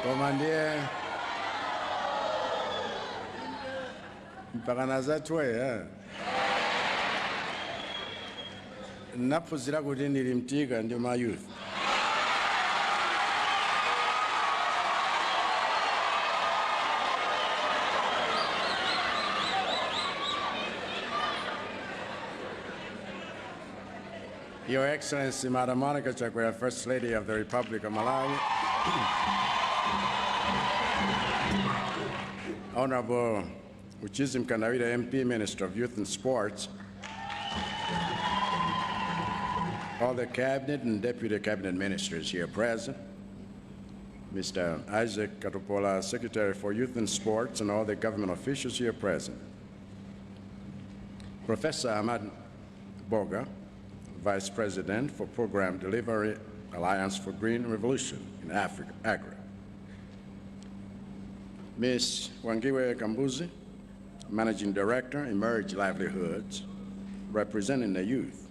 Koma ndiye mpaka nazatweya naphunzira kuti ndili mtika ndi ma youth. Your Excellency, Madam Monica Chakwera, First Lady of the Republic of Malawi, Honorable Uchizi Mkandawire MP, Minister of Youth and Sports, all the Cabinet and Deputy Cabinet Ministers here present, Mr. Isaac Katopola, Secretary for Youth and Sports, and all the government officials here present, Professor Ahmad Boga, Vice President for Program Delivery, Alliance for Green Revolution in Africa, AGRA, Ms. Wangiwe Kambuzi, Managing Director, Emerge Livelihoods, representing the youth.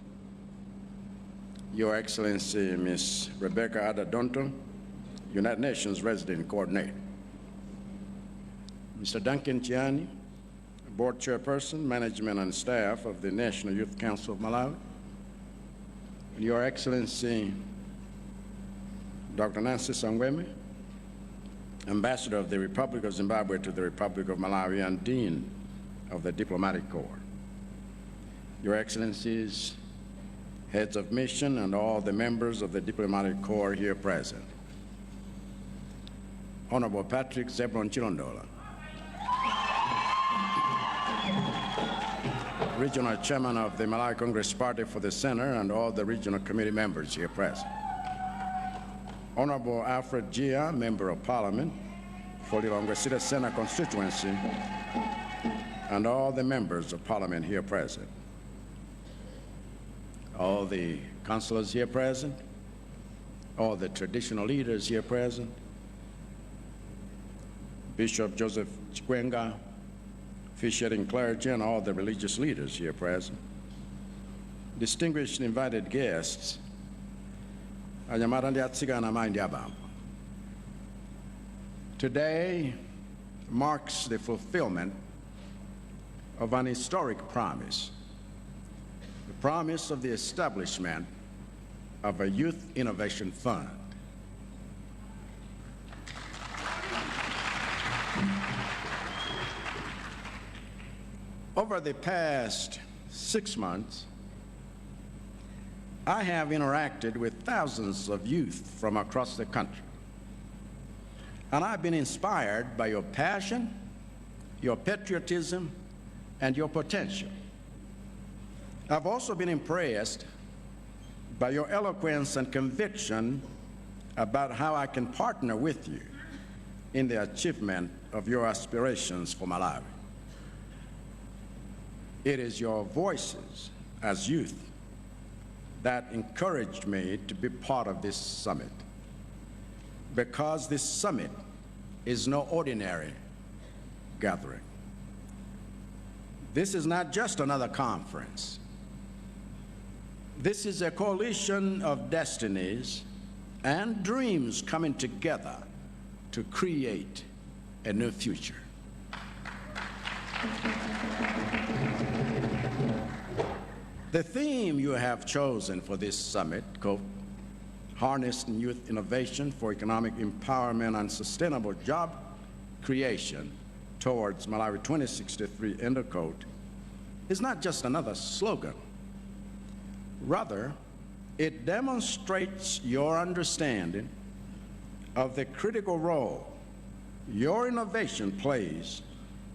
Your Excellency, Ms. Rebecca Adda-Dontoh, United Nations Resident Coordinator. Mr. Duncan Chiani, Board Chairperson, Management and Staff of the National Youth Council of Malawi. And Your Excellency, Dr. Nancy Saungweme, Ambassador of the Republic of Zimbabwe to the Republic of Malawi and Dean of the Diplomatic Corps. Your Excellencies, Heads of Mission, and all the members of the Diplomatic Corps here present. Honorable Patrick Zebron Chilondola, Regional Chairman of the Malawi Congress Party for the Center, and all the regional committee members here present. Honorable Alfred Gia, Member of Parliament for Lilongwe City Center constituency, and all the members of Parliament here present. All the councillors here present, all the traditional leaders here present, Bishop Joseph Chikwenga, officiating clergy, and all the religious leaders here present, distinguished invited guests, anyamata ndi atsikana, amayi ndi abambo. Today marks the fulfillment of an historic promise, the promise of the establishment of a Youth Innovation Fund. Over the past 6 months, I have interacted with thousands of youth from across the country. And I've been inspired by your passion, your patriotism, and your potential. I've also been impressed by your eloquence and conviction about how I can partner with you in the achievement of your aspirations for Malawi. It is your voices as youth that encouraged me to be part of this summit, because this summit is no ordinary gathering. This is not just another conference. This is a coalition of destinies and dreams coming together to create a new future. The theme you have chosen for this summit, quote, "Harnessing Youth Innovation for Economic Empowerment and Sustainable Job Creation Towards Malawi 2063," end of quote, is not just another slogan. Rather, it demonstrates your understanding of the critical role your innovation plays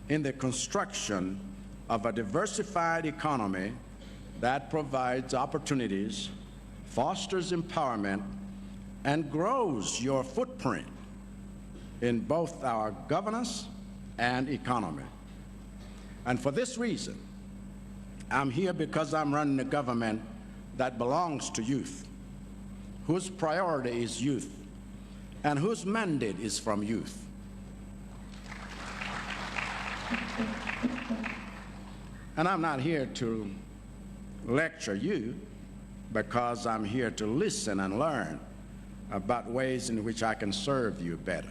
in the construction of a diversified economy that provides opportunities, fosters empowerment, and grows your footprint in both our governance and economy. And for this reason, I'm here because I'm running a government that belongs to youth, whose priority is youth, and whose mandate is from youth. And I'm not here to lecture you, because I'm here to listen and learn about ways in which I can serve you better.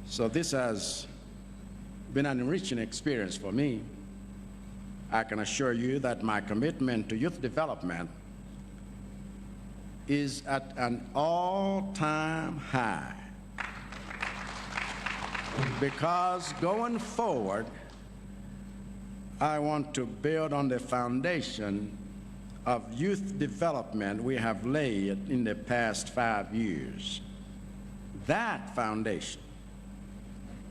So this has been an enriching experience for me. I can assure you that my commitment to youth development is at an all-time high, because going forward, I want to build on the foundation of youth development we have laid in the past 5 years. That foundation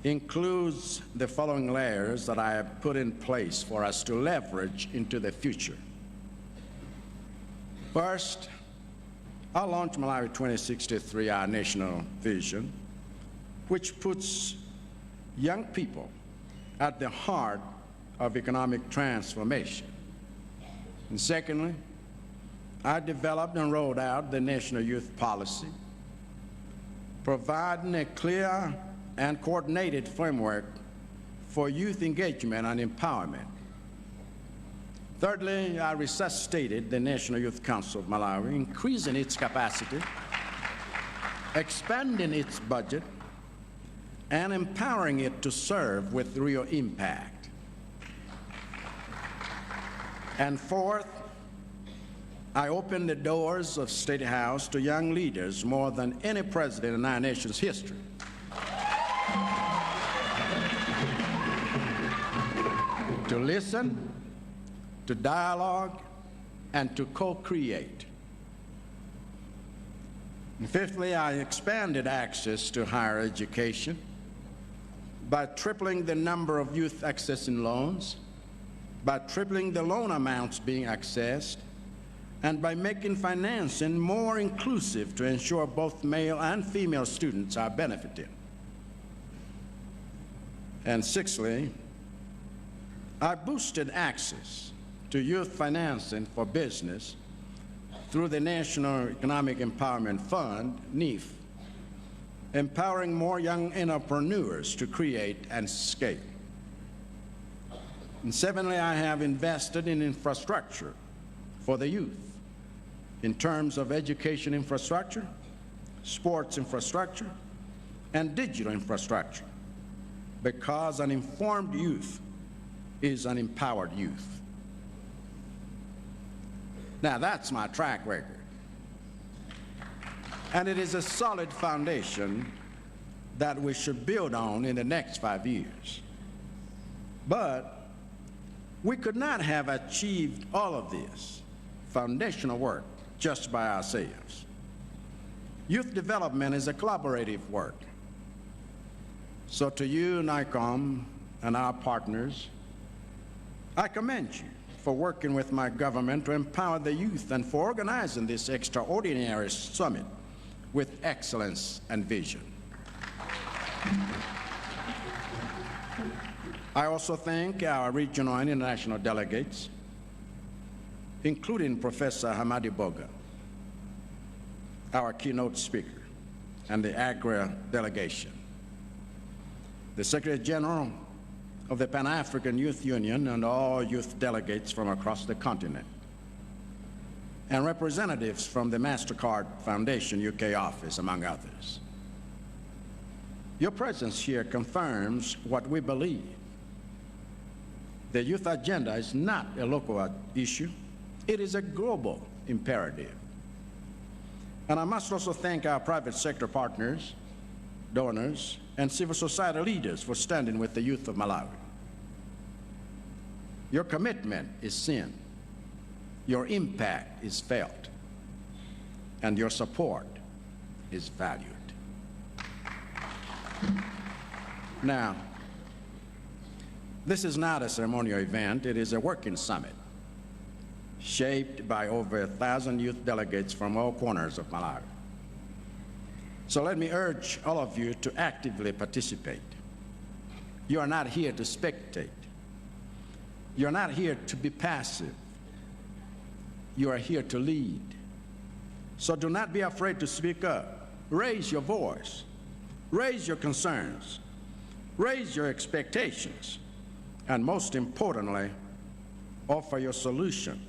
includes the following layers that I have put in place for us to leverage into the future. First, I'll launch Malawi 2063, our national vision, which puts young people at the heart of economic transformation. And secondly, I developed and rolled out the National Youth Policy, providing a clear and coordinated framework for youth engagement and empowerment. Thirdly, I resuscitated the National Youth Council of Malawi, increasing its capacity, expanding its budget, and empowering it to serve with real impact. And fourth, I opened the doors of State House to young leaders more than any president in our nation's history. To listen, to dialogue, and to co-create. And fifthly, I expanded access to higher education by tripling the number of youth accessing loans, by tripling the loan amounts being accessed, and by making financing more inclusive to ensure both male and female students are benefited. And sixthly, I boosted access to youth financing for business through the National Economic Empowerment Fund, NEEF, empowering more young entrepreneurs to create and scale. And seventhly, I have invested in infrastructure for the youth in terms of education infrastructure, sports infrastructure, and digital infrastructure, because an informed youth is an empowered youth. Now, that's my track record. And it is a solid foundation that we should build on in the next 5 years. But we could not have achieved all of this foundational work just by ourselves. Youth development is a collaborative work. So to you, NYCOM, and our partners, I commend you for working with my government to empower the youth and for organizing this extraordinary summit with excellence and vision. I also thank our regional and international delegates, including Professor Hamadi Boga, our keynote speaker, and the AGRA delegation, the Secretary General of the Pan-African Youth Union and all youth delegates from across the continent, and representatives from the MasterCard Foundation UK office, among others. Your presence here confirms what we believe. The youth agenda is not a local issue, it is a global imperative. And I must also thank our private sector partners, donors, and civil society leaders for standing with the youth of Malawi. Your commitment is seen, your impact is felt, and your support is valued. Now, This is not a ceremonial event, it is a working summit shaped by over 1,000 youth delegates from all corners of Malawi. So let me urge all of you to actively participate. You are not here to spectate. You're not here to be passive. You are here to lead. So do not be afraid to speak up. Raise your voice. Raise your concerns. Raise your expectations. And most importantly, offer your solution,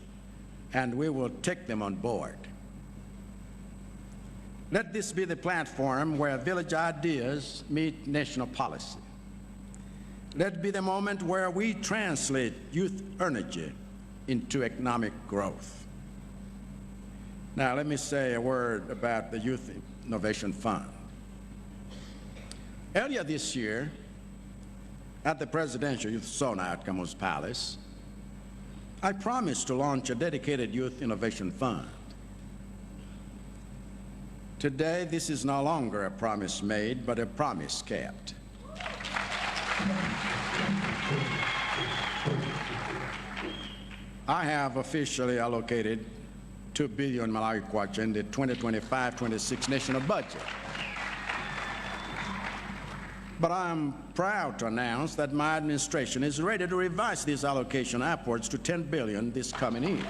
and we will take them on board. Let this be the platform where village ideas meet national policy. Let it be the moment where we translate youth energy into economic growth. Now, let me say a word about the Youth Innovation Fund. Earlier this year, at the Presidential Youth Sona at Kamuzu Palace, I promised to launch a dedicated Youth Innovation Fund. Today, this is no longer a promise made, but a promise kept. I have officially allocated 2 billion Malawi kwacha in the 2025-26 national budget. But I'm proud to announce that my administration is ready to revise this allocation upwards to 10 billion this coming year.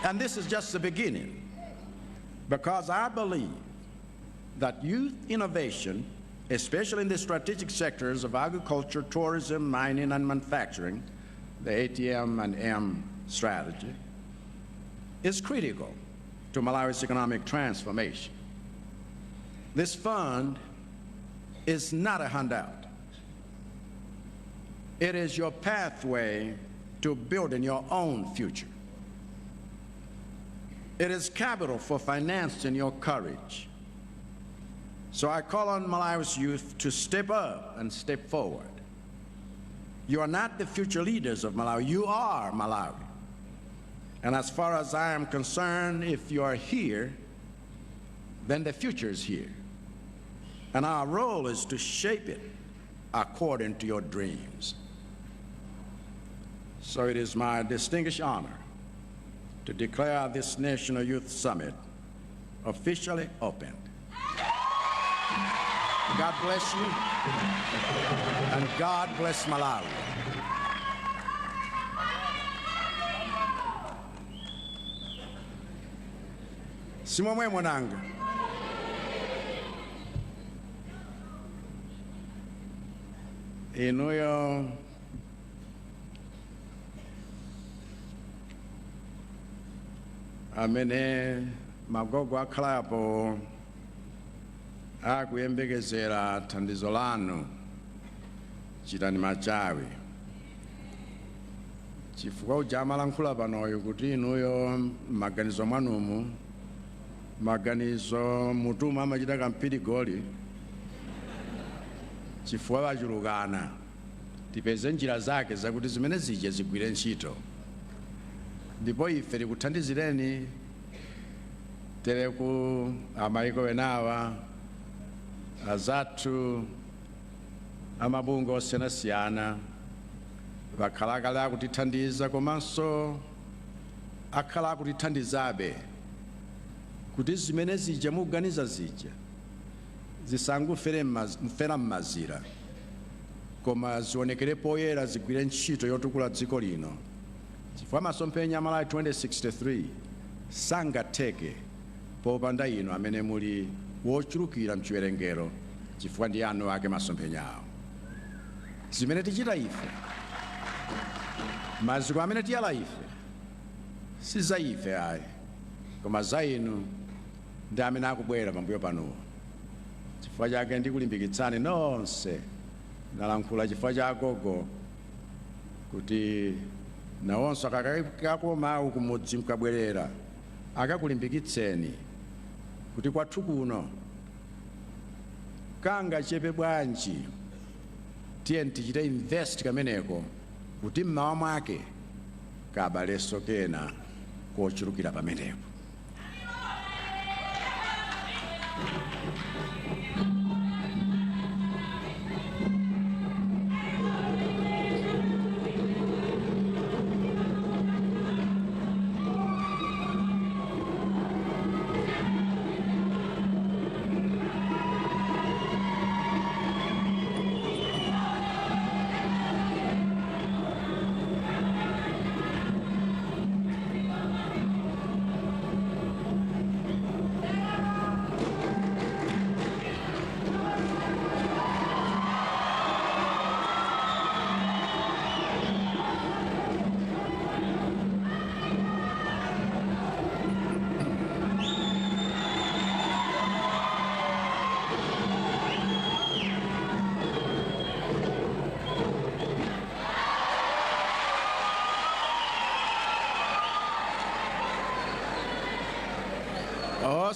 And this is just the beginning, because I believe that youth innovation, especially in the strategic sectors of agriculture, tourism, mining, and manufacturing, the ATM and M strategy, is critical to Malawi's economic transformation. This fund is not a handout. It is your pathway to building your own future. It is capital for financing your courage. So I call on Malawi's youth to step up and step forward. You are not the future leaders of Malawi, you are Malawi. And as far as I am concerned, if you are here, then the future is here. And our role is to shape it according to your dreams. So it is my distinguished honor to declare this National Youth Summit officially opened. God bless you, and God bless Malawi. Simomwe mwananga. Inuyo amene magogo akhalapo akuyembekezera thandizo lanu, chitani machawi, chifukwa uja amalankhula panoyo kuti inuyo m'maganizo mwanumu, maganizo mutuma amachita kampirigoli chifukwa vachulukana. Tipeze njira zake zakuti zimene zije zigwire ntchito, ndipo ife tikuthandizireni tereku amayiko enawa azathu amabungwe osiyanasiyana bakhalakale akutithandiza komanso akhala akutithandizabe kuti zimene zija mukuganiza zija zisangofera m'mazira, koma zionekere poyera, zigwire ntchito yotukula dziko lino, chifukwa masomphenya Malawi 2063 sangatheke popanda inu amene muli wochulukira mchiwerengero, chifukwa ndi anu ake masomphenya awo. Zimene tichita ife, maziko amene tiyala ife, si za ife ayi, koma za inu ndi amene akubwera pambuyo panuwo. Chifukwa chake ndikulimbikitsani nonse, ndalankhula chifukwa cha agogo kuti nawonso akakako mawu kumudzi mkabwerera akakulimbikitseni kuti kwathu kuno kanga chepe bwanji, tiye tichite invest kameneko kuti mmawa mwake kabaleso kena kochulukira pamenepo.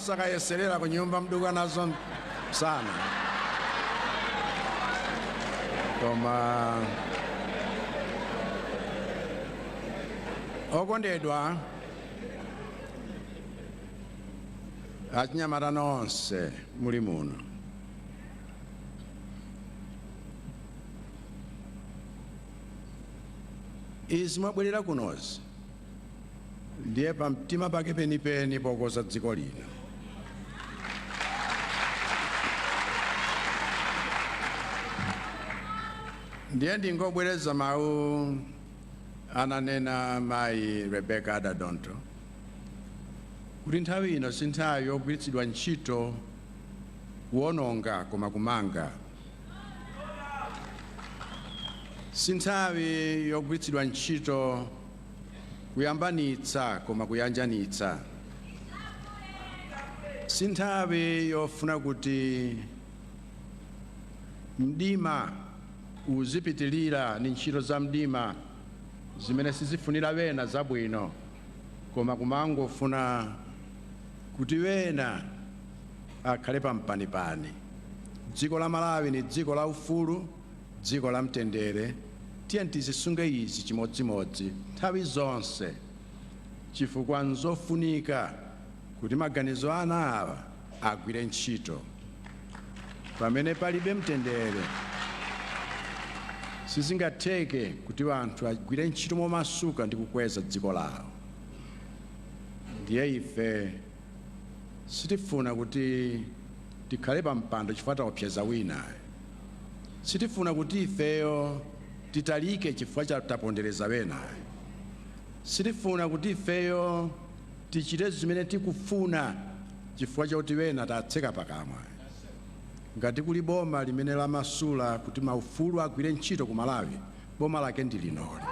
Osakayeserera ku nyumba mduka nazo sana. Koma okondedwa achinyamata nonse muli muno, izi mwabwerera kunozi ndiye pamtima pake penipeni pokoza dziko lino. Ndiye ndingobwereza mawu ananena mayi Rebecca Adadonto kuti nthawi ino si nthawi yogwiritsidwa ntchito kuwononga koma kumanga, si nthawi yogwiritsidwa ntchito kuyambanitsa koma kuyanjanitsa, si nthawi yofuna kuti mdima uzipitilira ni ntchito za mdima zimene sizifunira wena zabwino koma kumangofuna kuti wena akhale pampanipani. Dziko la Malawi ni dziko la ufulu, dziko la mtendere. Tiye tizisunge izi chimodzimodzi nthawi zonse, chifukwa nzofunika kuti maganizo ana awa agwire ntchito. Pamene palibe mtendere, sizingatheke kuti anthu agwire ntchito momasuka ndi kukweza dziko lawo. Ndiye ife sitifuna kuti tikhale pa mpando chifukwa taopseza wina, sitifuna kuti ifeyo titalike chifukwa cha tapondereza wena, sitifuna kuti ifeyo tichite zimene tikufuna chifukwa chakuti wena tatseka pakamwa. Ngati kuli boma limene lamasula kuti maufulu agwire ntchito ku Malawi, boma lake ndi linoli.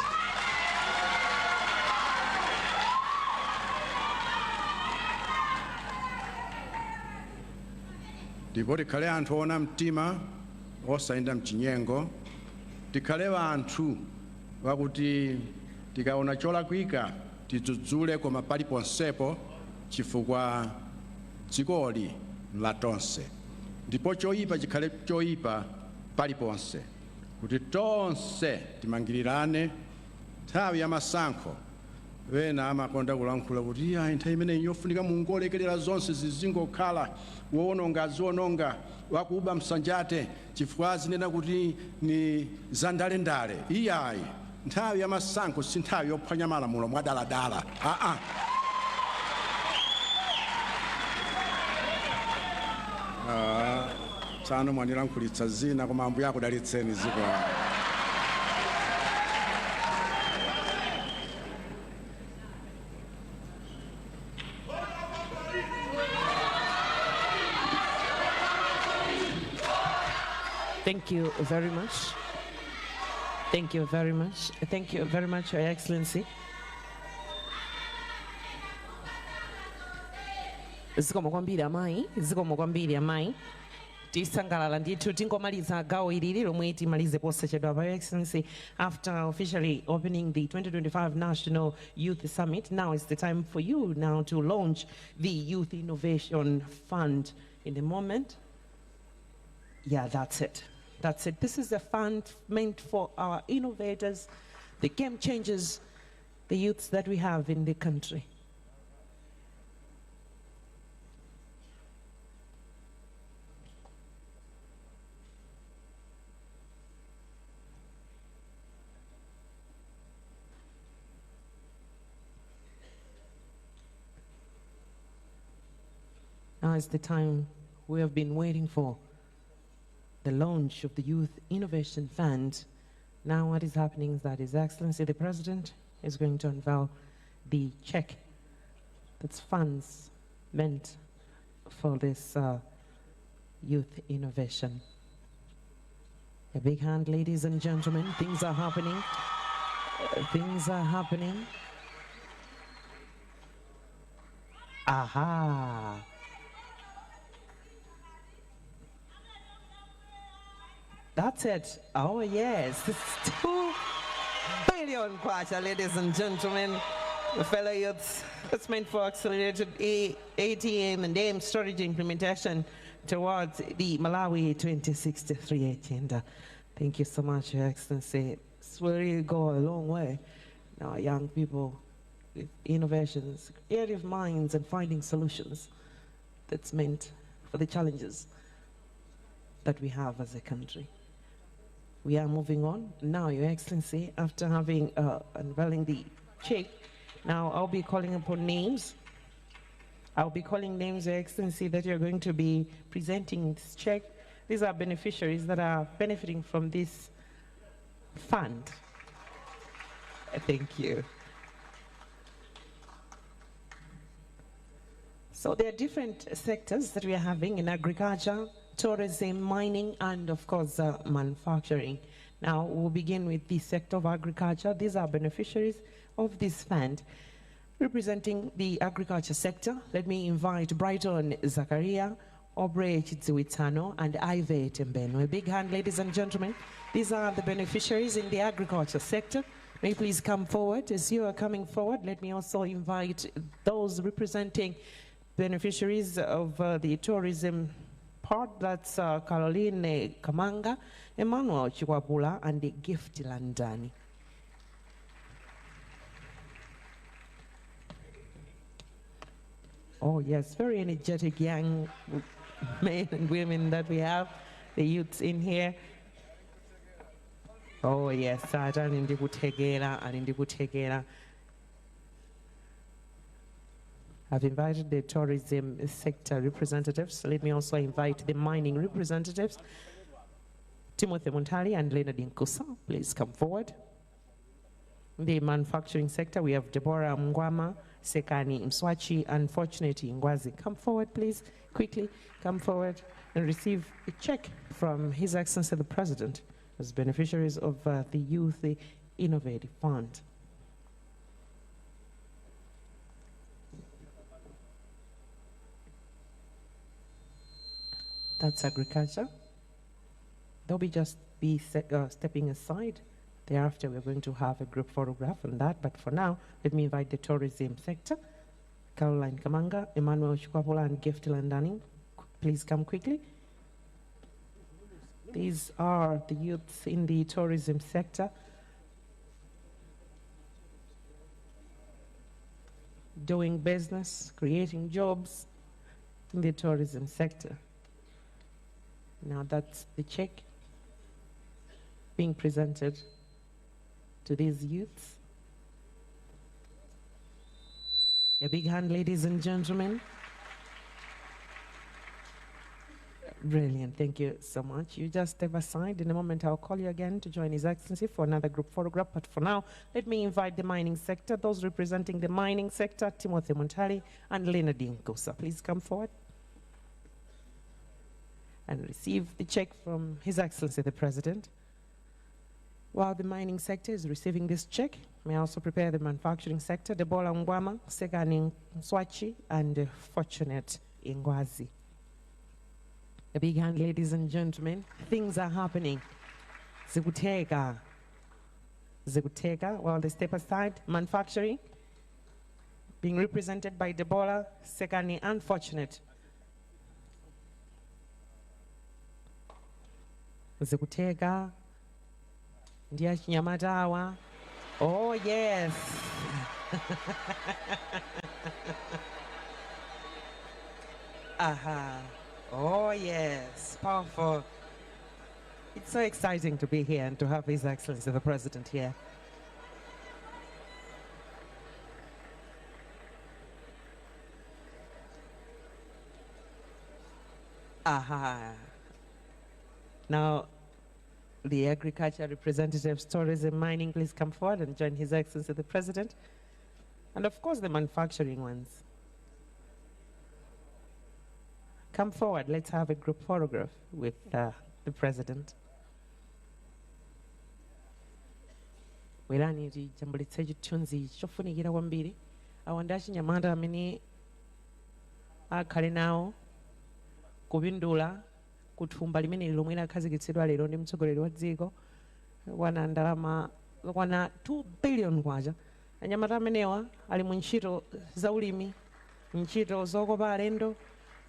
Ndipo tikhale anthu oona mtima, osayenda mchinyengo. Tikhale anthu wakuti tikaona cholakwika tidzudzule, koma paliponsepo, chifukwa dzikoli la tonse, ndipo choyipa chikhale choyipa paliponse, kuti tonse timangirirane. Nthawi ya masankho wena amakonda kulankhula kuti iya, nthawi imeneyi yofunika mungolekerera zonse zizingokhala, wowononga aziononga, wakuba msanjate, chifukwa azinena kuti ni zandalendale. Iyayi, nthawi ya masankho si nthawi yophwanya malamulo mwadaladala, aa. Tsano mwandilankhulitsa zina, koma Ambuye akudalitseni ziko. Thank you very much. Thank you very much. Thank you very much, Your Excellency. Zikomo kwambiri amayi, zikomo kwambiri amayi. Tisangalala ndithu. Tingomaliza gawo ilili lomwe timalize posachedwa. Your Excellency, after officially opening the 2025 National Youth Summit, now is the time for you now to launch the Youth Innovation Fund. In a moment. Yeah, that's it. That's it. This is a fund meant for our innovators, the game changers, the youths that we have in the country. Now is the time we have been waiting for, the launch of the Youth Innovation Fund. Now what is happening is that His Excellency the President is going to unveil the check that's funds meant for this youth innovation. A big hand, ladies and gentlemen. Things are happening. Things are happening. Aha. That's it. Oh, yes. It's 2 billion kwacha, ladies and gentlemen. The fellow youths, that's meant for accelerated ATM and AM strategy implementation towards the Malawi 2063 agenda. Thank you so much, Your Excellency. This will really go a long way. Now, young people with innovations, creative minds, and finding solutions that's meant for the challenges that we have as a country. We are moving on. Now, Your Excellency, after having unveiling the check, now I'll be calling upon names. I'll be calling names, Your Excellency, that you're going to be presenting this check. These are beneficiaries that are benefiting from this fund. Thank you. So there are different sectors that we are having in agriculture, tourism, mining, and of course, manufacturing. Now, we'll begin with the sector of agriculture. These are beneficiaries of this fund. Representing the agriculture sector, let me invite Brighton Zakaria, Aubrey Chidziwitano, and Ive Tembeno. A big hand, ladies and gentlemen. These are the beneficiaries in the agriculture sector. May you please come forward. As you are coming forward, let me also invite those representing beneficiaries of the tourism part. That's Caroline Kamanga, Emmanuel Chiwabula, and Gift Landani. Oh, yes, very energetic young men and women that we have, the youths in here. Oh, yes, ali ndi kuthekera, ali ndi kuthekera. I've invited the tourism sector representatives. Let me also invite the mining representatives, Timothy Montali and Leonard Nkusa. Please come forward. In the manufacturing sector, we have Deborah Mngwama, Sekani Mswachi, and Fortunate Ngwazi. Come forward, please, quickly. Come forward and receive a check from His Excellency the President as beneficiaries of the Youth Innovative Fund. That's agriculture. They'll be just be stepping aside. Thereafter, we're going to have a group photograph on that. But for now, let me invite the tourism sector. Caroline Kamanga, Emmanuel Chikwapula, and Gift Landani. Please come quickly. These are the youths in the tourism sector doing business, creating jobs in the tourism sector. Now that's the check being presented to these youths. A big hand, ladies and gentlemen. Brilliant, thank you so much. You just step aside. In a moment, I'll call you again to join His Excellency for another group photograph. But for now, let me invite the mining sector, those representing the mining sector, Timothy Montali and Leonard Nkusa. Please come forward and receive the check from His Excellency the President. While the mining sector is receiving this check, may I also prepare the manufacturing sector, Debola Ngwama, Sekani Mswachi, and Fortunate Ingwazi. A big hand, ladies and gentlemen. Things are happening. Zikutheka. Zikutheka. While they step aside, manufacturing being represented by Debola, Sekani, and Fortunate. Zikutheka. Ndi achinyamata awa. Oh, yes. Aha. Oh, yes. Powerful. It's so exciting to be here and to have His Excellency the President here. Aha. Now, the agriculture representatives, tourism, mining, please come forward and join His Excellency the President. And of course, the manufacturing ones. Come forward, let's have a group photograph with the President. Bwerani tijambulitse chithunzi chofunikira kwambiri. Awa ndi achinyamata amene akhale nawo kupindula kuthumba limene lomwe lakhazikitsidwa lero ndi mtsogoleri wa dziko, wana ndalama zokwana 2 billion kwacha. Anyamata amenewa ali mu ntchito za ulimi, ntchito zokopa alendo,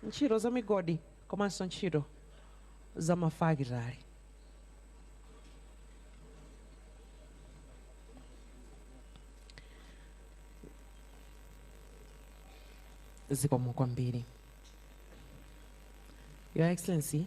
ntchito za migodi komanso ntchito za mafakitale. Zikomo kwambiri. Your Excellency,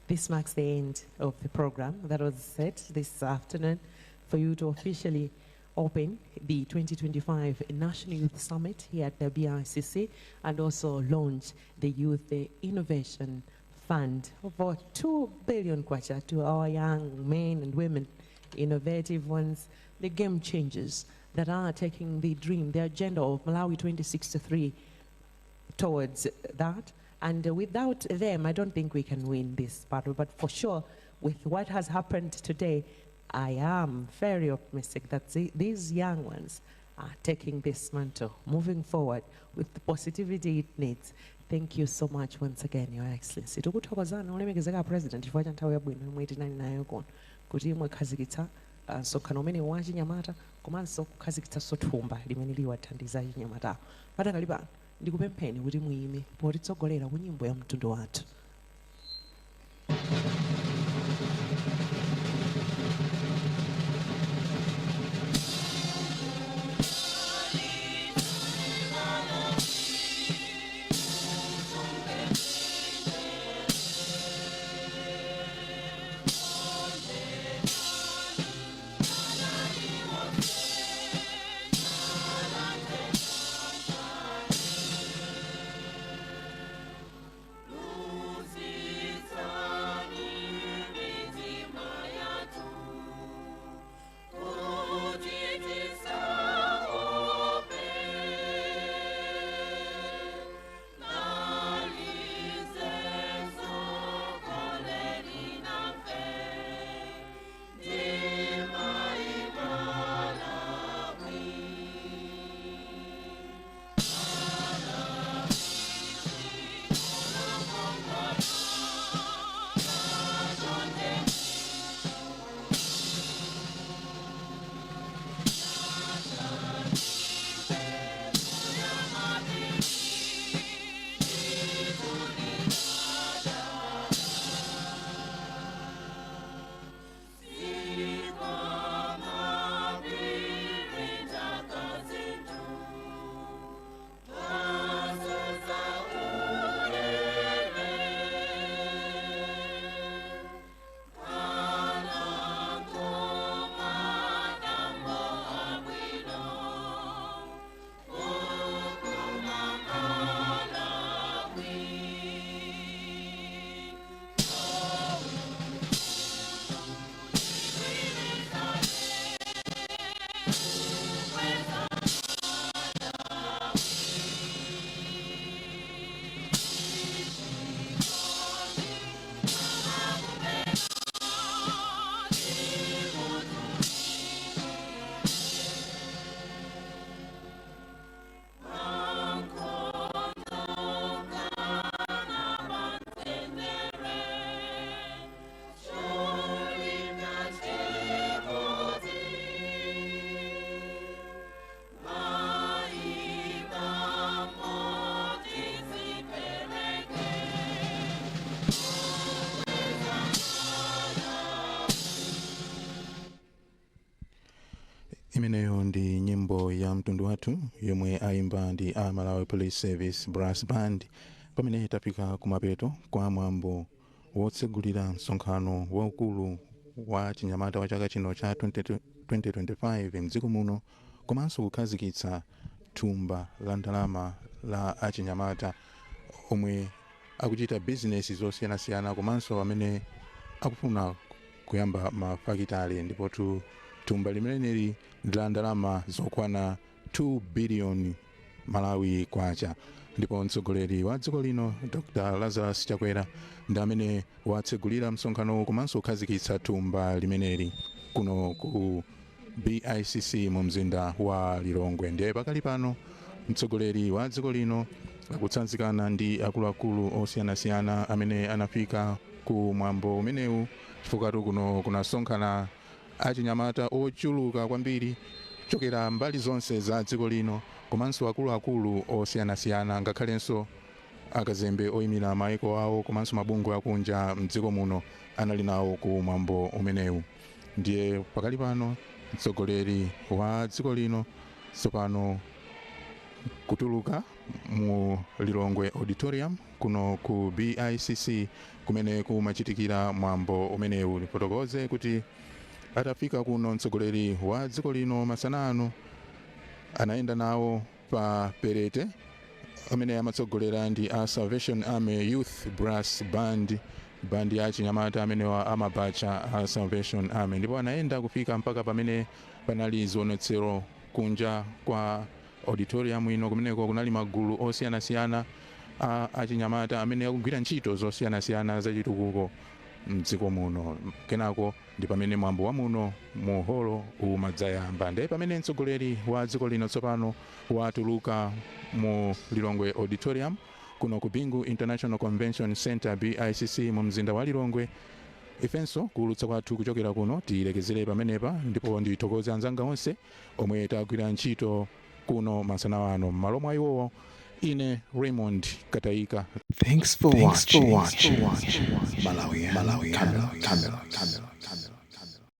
this marks the end of the program that was set this afternoon for you to officially open the 2025 National Youth Summit here at the BICC and also launch the Youth Innovation Fund for 2 billion kwacha to our young men and women, innovative ones, the game changers that are taking the dream, the agenda of Malawi 2063 towards that. And without them, I don't think we can win this battle. But for sure, with what has happened today, I am very optimistic that these young ones are taking this mantle, moving forward with the positivity it needs. Thank you so much once again, Your Excellency. Tikuthokozani olemekezeka President chifukwa cha nthawi yabwino yomwe tinali nayo kuno kuti mwakhazikitsa msonkhano umene wa chinyamata komanso kukhazikitsanso thumba limene liwathandiza achinyamatawo. Patakali pano ndikupempheni kuti muyime potitsogolera ku nyimbo ya mtundu wathu. Imeneyo ndi nyimbo ya mtundu wathu yomwe ayimba ndi a Malawi Police Service Brass Band, pamene tafika kumapeto kwa mwambo wotsegulira msonkhano waukulu wa chinyamata wa chaka chino cha 20 2025 mdziko muno, komanso kukhazikitsa thumba la ndalama la achinyamata omwe akuchita bizinesi zosiyanasiyana komanso amene akufuna kuyamba mafakitale. Ndipotu thumba limeneli ndi la ndalama zokwana 2 biliyoni Malawi kwacha, ndipo mtsogoleri wa dziko lino Dr Lazarus Chakwera ndi amene watsegulira msonkhano komanso kukhazikitsa thumba limeneli kuno ku BICC mu mzinda wa Lilongwe. Ndiye pakali pano mtsogoleri wa dziko lino akutsanzikana ndi akuluakulu osiyanasiyana amene anafika ku mwambo umenewu, chifukwa kuno kunasonkhana achinyamata ochuluka kwambiri. Kuchokera mbali zonse za dziko lino komanso akuluakulu osiyanasiyana, ngakhalenso akazembe oyimira maiko awo komanso mabungwe akunja mdziko muno anali nawo ku mwambo umenewu. Ndiye pakali pano mtsogoleri wa dziko lino tsopano kutuluka mu Lilongwe Auditorium kuno ku BICC kumene kumachitikira mwambo umenewu. Ndifotokoze kuti atafika kuno mtsogoleri wa dziko lino masana ano, anayenda nawo pa perete amene amatsogolera ndi a Salvation Army Youth Brass Band, bandi ya chinyamata amenewa amabacha a Salvation Army, ndipo anayenda kufika mpaka pamene panali zionetsero kunja kwa auditorium ino. Kumeneko kunali magulu osiyanasiyana a achinyamata amene akugwira ntchito zosiyanasiyana zachitukuko mdziko muno. Kenako ndi pamene mwambo wa muno mu holo umadzayamba. Ndiye pamene mtsogoleri wa dziko lino tsopano watuluka mu Lilongwe Auditorium kuno ku Bingu International Convention Center, BICC, mu mzinda wa Lilongwe, ifenso kuulutsa kwathu kuchokera kuno tilekezere pamenepa, ndipo ndithokoze anzanga onse omwe tagwira ntchito kuno masana ano. M'malo mwa iwowo, ine Raymond Katayika. Thanks for watching. Malawi, Malawi, Camera, Camera, Camera.